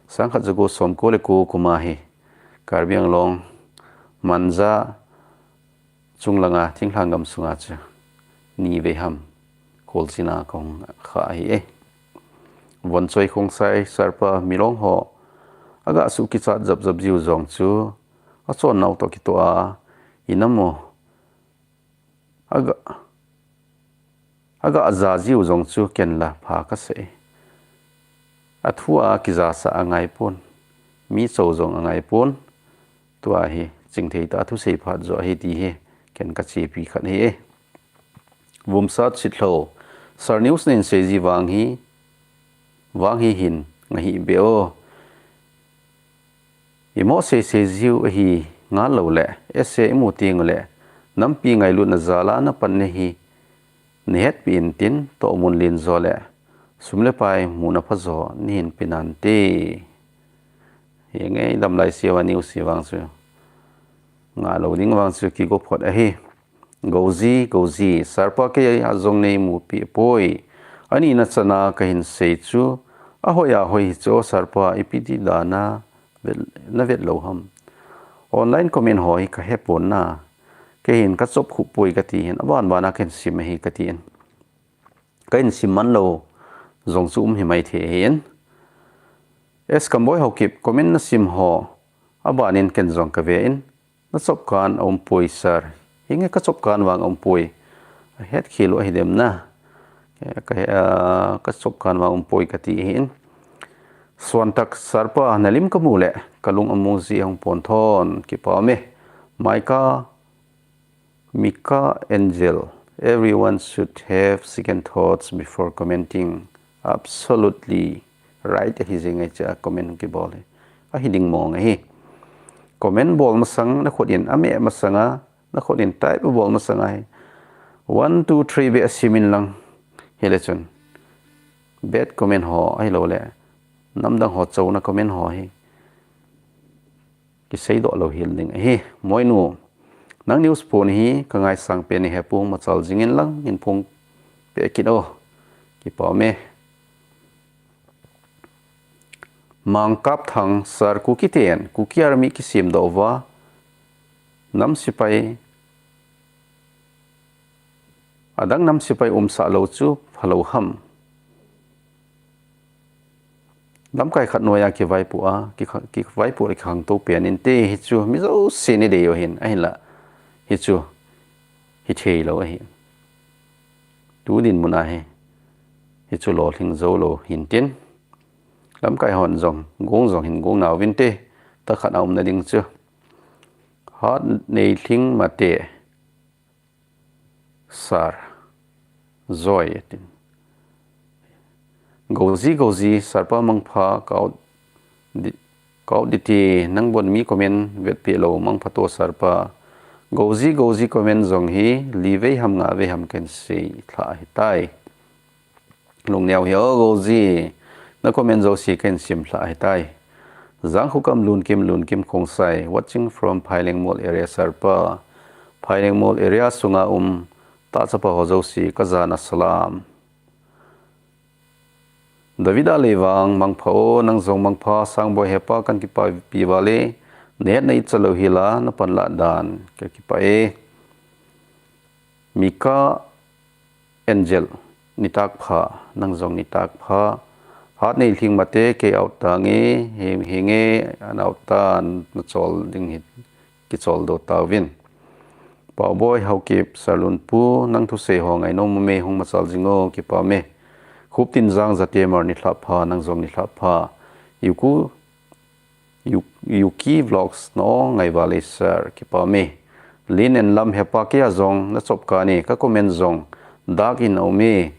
sangkhat jagu somko le ko kum a hi Karbi Anglong, Manja, chunglanga thinglhang gam sunga chu ni vei ham kolchina kahung kha ahi e. Vonchoi Khongsai, sarpa milong ho aga suh kichat japjap jiu jong chu achon nau toh kitoh a, inam u aga, aga ja jiu jong chu ken la pha kasei. Athu a kijasa angai pon, mi chou jong angai pon. Tua hi chingthei tah thusei phat jo ahi ti hi ken kachepi khat ahi e. Vumsat Sitlhou, Sir News nin sei ji vang hi, vang hi hin ngahi be o. Imo sei sei jiu ahi ngal lou le, ese imu teng u le, nampi ngailutna jal a napan na hi, nahetpi intin tohmun len jo le, sum le pai muna pha jo nahin pe nante. Hi nge damlai siu a news hi vang chu. Nga lou ding vang chu kigo phot ahi. Goji, Goji, sarpa kei a jong nei mupi poi. Ani na chana kahin sei chu, ahoi ahoi hi chu sarpa ipi ti dana vet, na vet lou ham. Online comment ho hi kahe pon na. Kei hin kachop khup poi kati hin, aban bana kahin sim ahi kati in. Kahin sim man lou jong chu um hi mai thei ahin. S Kamboi Haokip, comment na sim ho, abanin ken jong kave in, na chop kan a um poi sir. Hi nge kachop kan vang a um poi. Ahet khel u ahi dem na. Ka, ah, kachop kan vang a um poi kati ahin. Suantak sarpa nalim kamu le, kalung among ji ahung pon thon, kipa um e. Maika Mika Angel, everyone should have second thoughts before commenting. Absolutely right ahi jeng e, hiche a comment kibol hi. Ahi ding mong ahi. Comment bol masang nakhut in, ameh masanga, nakhut in type bol masanga hi. One, two, three beh asim in lang. Hile chun. Bad comment ho, ahilou le. Namdang ho chouna comment ho hi. Kiseidoh lou hel ding ahi. Moinu, nang news phon hi kangaisang pen ahi, phung machal jingin lang hin phung pe kit o. Kipa um e. Mangkap Thang, sir, Kuki ten, Kuki Army kisemdoh uva, nam sipai, adang nam sipai umsah lou chu phalou ham. Lamkai khat noiya kivaipoh a, ki, kivaipoh le kikhangtou pen inte, hichu mi jousen idei u ahin, ahinla hichu hithei lou ahi. Tu dinmun a hi, hichu lolhing jou lou hintin. Lamkai hon jong, gong jong hin gong nauvinte, tah khat a umna ding chu. Hatneilhingmate, sir, joi, atin. Goji, Goji, sir pa mangpha, ka out di, ka out dite, nang bon mi comment vetpeh lou, mangpha to sir pa. Goji, Goji comment jong hi, li vei ham nga vei ham kahin sei lha ahitai. Lungneo hih o Goji, na comment jouse kahin sim lha ahitai. Jangkhokam Lunkim, Lunkim Khongsai, watching from Phailengmol area sir pa. Phailengmol area sunga um, tahchapa ho jouse, ka jana salam. David Aleivang, mangpha o, nang jong mangpha, Sangboi hepa kahin kipah pi vale, nahet na itcha lou hila, na panlah dan, ka kipah e. Mika Angel, nitah pha, nang jong nitah pha. Hatneilhingmate kei out tange, hi, hinge, ana out tan, na chol ding hi, kichol doh tauvin. Paoboi Haokip, Sir Lunpu, nang thusei ho ngainom ume, hung machal jing o, kipah ume. Khuptinjang Jatemar nilhah pha, nang jong nilhah pha. Yuku, Yu-, Yuki Vlogs, na o ngai vale sir, kipah ume. Lin and Lam hepa kei a jong, na chop kani, ka comment jong, dark in a ume.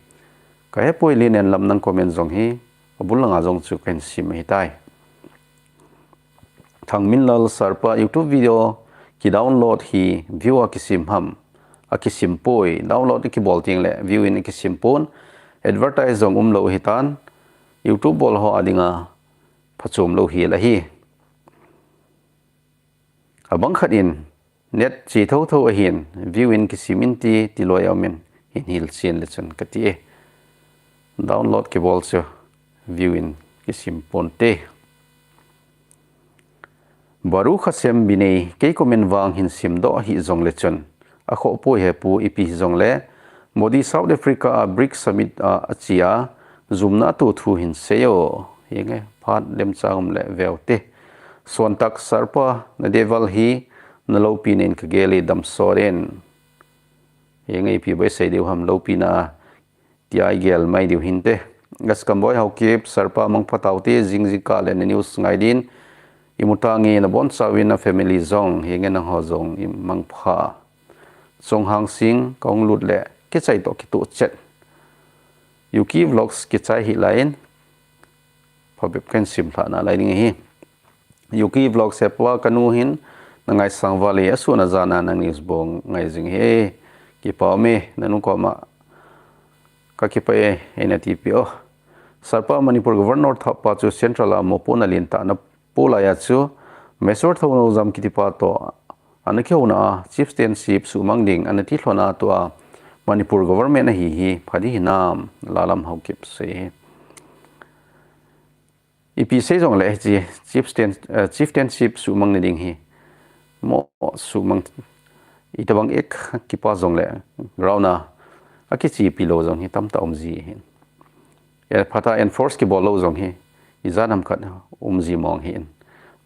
Ka hepoi Lin and Lam nang comment jong hi, abul langa jong chu kahin sim ahitai. Thangminlal sir pa YouTube video kidownload hi view a kisim ham, a kisim poi, download kibol teng le view in kisim pon, advertise jong umlou hitan, YouTube bol ho a dinga phachom lou hi la hi. Abang khat in, net chi thotho ahin, view in kisim inte, ti loi a um in, hin hilchen le chun kati e. Download kibol chu, view in kisim ponte. Baru Khasem Binei, kei comment vang hin sim doh hih jong le chun, akhoh poi hepu ipi hijong le, Modi South Africa a BRICS Summit a, achia, jumna atoh thu hin sei o, hinge, phat lemchang um le veu te. Suantak sir pa, na deval hi, na loupina in ka gel e damsot in. Hinge ipi boi sei diu ham loupina, tia i gel mai diu hinte. Gaskamboi Haokip, sir pa mangpha taute, jing jingkah le na news ngai din. Imu tange na bonchauvin na family jong, hinge nangho jong imangpha. Chonghang Sing, kahung lut le, kichai toh kitoh chet. Yuki Vlogs kichai hih lai in, phabep kahin sim lhah nalai ding ahi. Yuki Vlogs hepa kanu hin, na ngaisang vale, asun ajan a nang news bol ngai jing e. Kipah ume, nanu koma, ka kipah e, eina tipeh o. Sir pa Manipur Governor thahpa chu Central a mopohna lentah na polai a chu, Mashwar Thounaojam kitipa toh, ana kihouna a, chieftainship suhmang ding, ana tilhon a tua, Manipur government ahi hi, pha ding hinam, Lalam Haokip sei hi. Ipi sei jongle, chi, chieftain, eh, chieftainship suhmang na ding hi, mo suhmang, itobang ek kipa jongle, ground a, akichepi lou jong hi, tamtah umji hin. E, phatah a enforce kibol lou jong hi, ijat ham khat umji mong hin.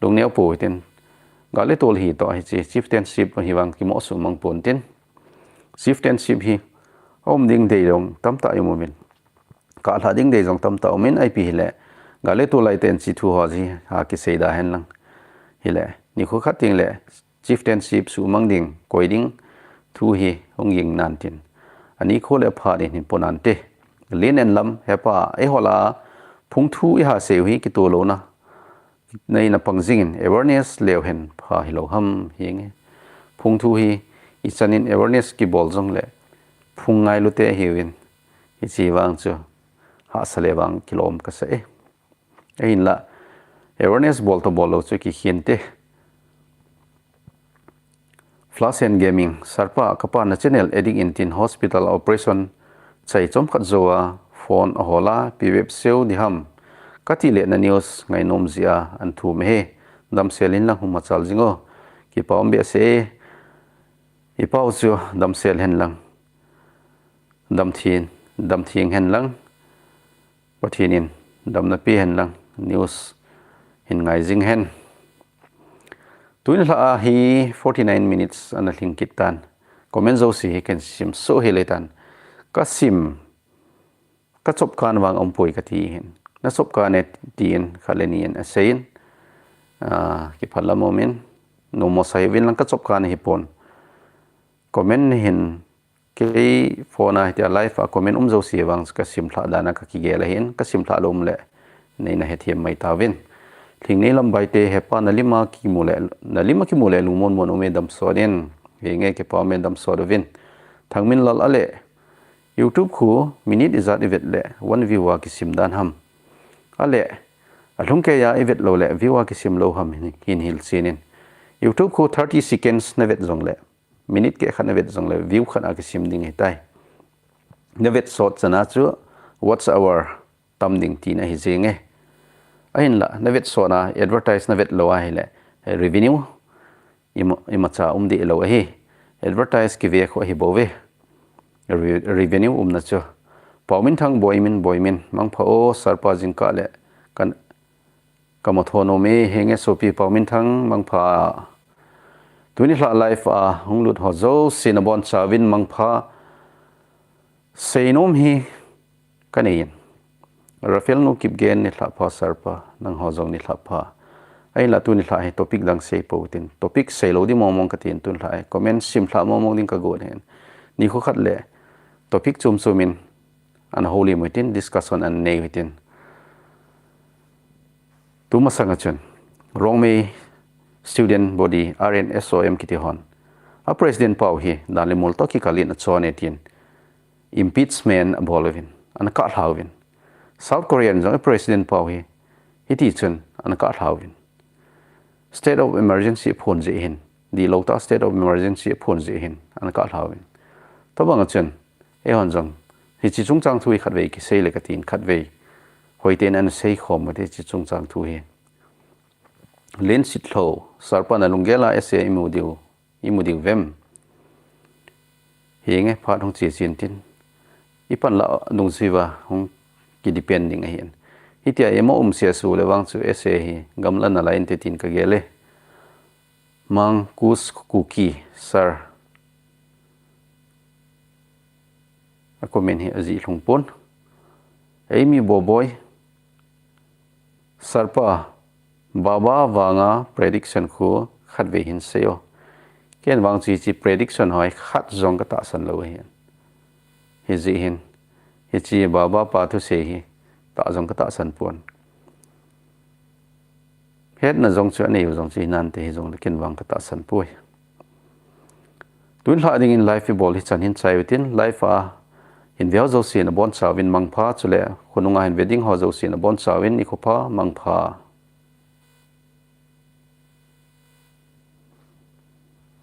Lungneo pou hitin, gal le tol hi toh hiche, chieftainship hi vang kimo suhmang pontin. Chieftainship hi, aum ding dei jong, tamtah i um uvin. Kah lha ding dei jong tamtah umin ipi hile, gal le tol lai ten chi thu ho ji, ha kisei da hen lang. Hile, nikho khat teng le, chieftainship suhmang ding, koi ding, thu hi hung ging nan tin. Ani kho le pha din hin ponante. Lin and Lam, hepa, eiho lah a, phung thu iha seiu hi kitoh louna. Nei na pang jingin awareness leu hen pha hilou ham hinge. Phung thu hi, ichan in awareness kibol jongle, phung ngailu te hiuvin, hiche vang chu, hahsa le vang kilom kasa e. Ahinla, awareness bol toh bol lou chu kikhel inte. Flash and Gaming, sir pa, kapa na channel addict in tin hospital operation chai chomkhat jou a, phone ahol a, pi vep seu diham. Kati le na news ngainom jia, an thum e he, damsel in lang hung machal jing o. Kipah um behseh e, i pau chu damsel hen lang. Damtheng, damtheng hen lang. Pathen in damna pe hen lang, news hin ngai jing hen. Tun lha a hi forty nine minutes ana lhing kit tan. Comment jouse hi kahin sim soh hih le tan. Ka sim, ka chop kan vang um poi kati hin. na chop kane tin khat le ni in asei in, ah, kiphalam umin, nomo sa hiuvin lang ka chop kane hipon. Comment nahin kei phone a hitia live a comment um jouse vang ka simlhah dan a ka kigel ahin, ka simlhah lou um le nei na hethem mai tauvin. Lhingnei Lambaite, hepa na lim a kimu le, na lim a kimu le lungmon mon ume, damsot in. Henge, kipa ume, damsot uvin. Thangminlal, ale YouTube khu minute ijat ivet le one view a kisim dan ham? Ale alhung keiya ivet lou le view a kisim lou ham, hin, hin hilchen in. YouTube khu thirty seconds na vet jong le, minute keh khat na vet jong le view khat a kisim ding ahitai. Na vet sot chan a chu watch hour tam ding tina ahi jenge. Ahinla na vet sot a advertise na vet lou ahile, eh, revenue ima, imacha um deh lou ahi. Advertise kive khu ahi bouve. Re-, revenue umna chu. Pauminthang, Boimin, Boimin, mangpha o, sir pa jingkah le kan, ka mu thon ume. Henge sopi Pauminthang, mangpha. Tuni lha live a hung lut ho jouse na bonchauvin mangpha seinom hi ka nei in. Raphael Nu Kipgen, nilhah pha sir pa, nangho jong nilhah pha. Ahinla tuni lha hi topic dang sei pou tin, topic sei lou ding mong mong ka tin, tuni lha hi comment simlhah mong mong ding ka gon ahin. Nikho khat le topic chom chom in ana houlim u hitin, discussion ana nei u hitin. Tu masang a chun Rongmei Student Body, R N S O M kiti hon, a president pau hi dan le mol toh kikal in achon e tin impeachment abol uvin, ana kahlha uvin. South Korea in jong a president pau hi hiti chun ana kahlha uvin. State of emergency aphon jeh hin, dihlou tah state of emergency aphon jeh hin ana kahlha uvin. Tobang a chun eihon jong hiche chungchang thu hi khatvei kisei le ka tin, khatvei hoiten ana sei khom u hite hiche chungchang thu hi. Lensitlhou, sir pa na lunggel a essay imu diu, imu diu vem? Henge, phat hung che chen tin, ipan la nung siva hung ki depend ding ahin. Hitia ima um sia su le vang chu essay hi gamla na lai inte tin ka gel e. Mangkus Kuki, sir, a comment hi ajih lhung pon. Eimi Boboi, sir pa, Baba vanga prediction khu khatvei hin sei o. Ken vang chu hiche prediction ho hi khat jong ka tahsan lou ahin. Hijeh hin, hiche Baba pa thusei hi tah jong ka tahsan pon. Hetna jong chu anei u jong chu hinante, hijongle ken vang ka tahsan poi. Tun lha dingin live ibol hi chan hin chai utin, live a hin ve ho jouse na bonchauvin mangpha, chule khonunga hin ve ding ho jouse na bonchauvin nikho pha, mangpha.